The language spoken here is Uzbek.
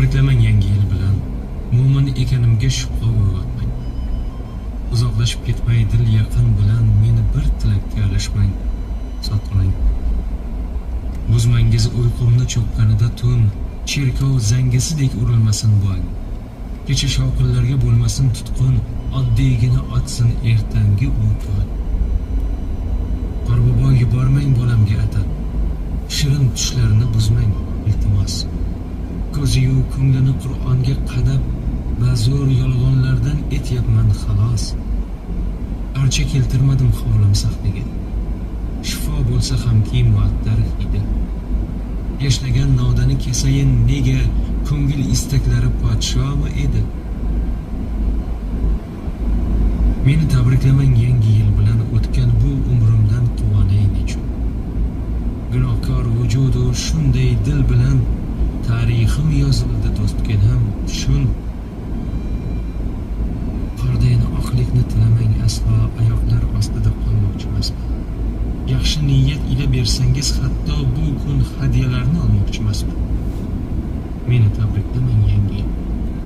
Tabriklamang yangi yil bilan, mo'min ekanimga shubha uyg'otmang. Uzoqlashib ketmay dil yaqin bilan meni bir tilakka alashmang, sotmang. Buzmangiz uyqumni cho'kkanida tun, cherkov zangisidek urilmasin bong. Kecha shovqinlarga bo'lmasin tutqun, oddiygina otsin ertangi uyqu. Qorbobo yubormang bolamga atab, shirin tushlarini buzmang, iltimos. Ko'ziyu ko'nglini Qur'onga qadab, bazo'r yolg'onlardan etyapman xalos. Archa keltirmadim hovlim sahniga, shifo bo'lsa hamki muattar hidi. Yashnagan novdani kesayin nega, ko'ngil istaklari podshomi edi? Meni tabriklamang yangi yil bilan, o'tgan bu umrimdan quvonay nechun. Gunohkor vujudu shunday dil bilan tarixim yozildi do'stginam, tushun. Qordayin oqlikni tilamang aslo, oyoqlar ostida qolmoqchi emasman. Yaxshi niyat ila bersangiz hatto bu kun hadyalarni olmoqchi emasman. Meni tabriklamang yangi yil.